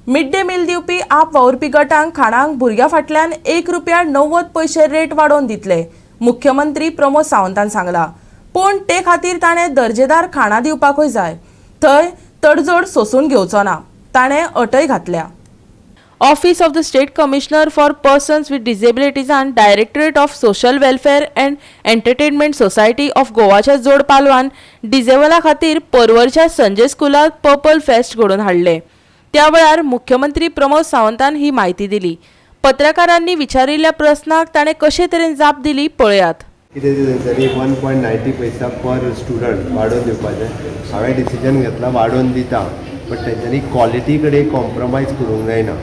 Mid day meal दिवपी आप वावुरपी गटांक खाणांक भुरग्या फाटल्यान 1 रुपया 90 पयशे रेट वाडोवन दितले, मुख्यमंत्री प्रमोद सावंतान सांगला. पूण ते खातीर ताणें दर्जेदार खाणां दिवपाकूय जाय. थंय तडजोड सोसून घेवचो ना, ताणें अटय घातल्या. Office of the State Commissioner for Persons with डिसेबिलिटीजान Directorate of Social Welfare and Entertainment Society of गोवाच्या जोड पालवान डिजेबला खातीर पर्वरच्या संजय स्कुलात पर्पल फेस्ट घडोवन हाडले. त्या वेळार मुख्यमंत्री प्रमोद सावंतान ही म्हायती दिली. पत्रकारांनी विचारिल्ल्या प्रस्नाक ताणें कशे तरेन जाप दिली, पळयात. कितें तें तेंच्यांनी 1.90 पैसा पर स्टुडंट वाडोवन दिवपाचें हांवें डिसिजन घेतलां. वाडोवन दिता, बट तेंच्यांनी क्वॉलिटी कडेन कॉम्प्रोमायज करूंक जायना.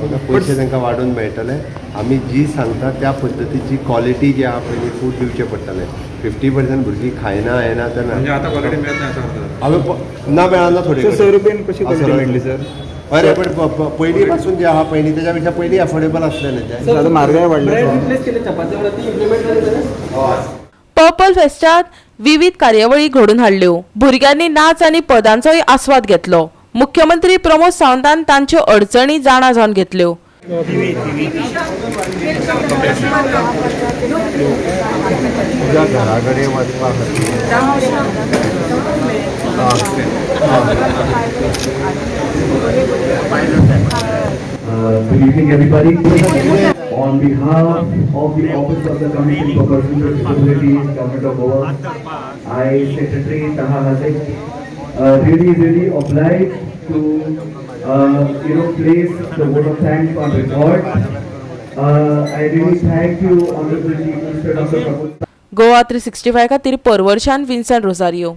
ओके, पयशे तांकां वाडोवन मेळटले, आमी जी सांगता त्या पद्दतीची क्वॉलिटी जी आहा पळय न्ही, फूड दिवचें पडटलें. 50% भुरगीं खायना येना तर म्हणजे आता क्वालिटी मिळत नाही असं अर्थ? हांवें ना, मेळना थोडे. सर, 100 रुपयान कशी क्वालिटी मेळटली सर? हय, पण पयलीं पासून जे आहा पळय न्ही, तेज्या पेक्षा पयलीं अफोर्डेबल आसलेलें तें. आता म्हारगाय वाडल्या. ब्रेड रिप्लेस केले चपाती वांगडा, ती इम्प्लिमेंट जाली जाल्यार? पर्पल फेस्टात विविध कार्यावळी घडोवन हाडल्यो. भुरग्यांनी नाच आनी पदांचोय आस्वाद घेतलो. मुख्यमंत्री प्रमोद सावंतान तांच्यो अडचणी जाणा जावन घेतल्यो. तुज्या घरा कडेन वचपा खातीर. Good evening, everybody. On behalf of the Office of the Commission for Persons with Disabilities, Government of Goa, I, Secretary Taha Hassek, really, really obliged to place the vote of thanks on record. I really thank you, Honorable Chief Minister Dr. Pramod Goa 365 खातीर पर्वरच्यान Vinson Rosario.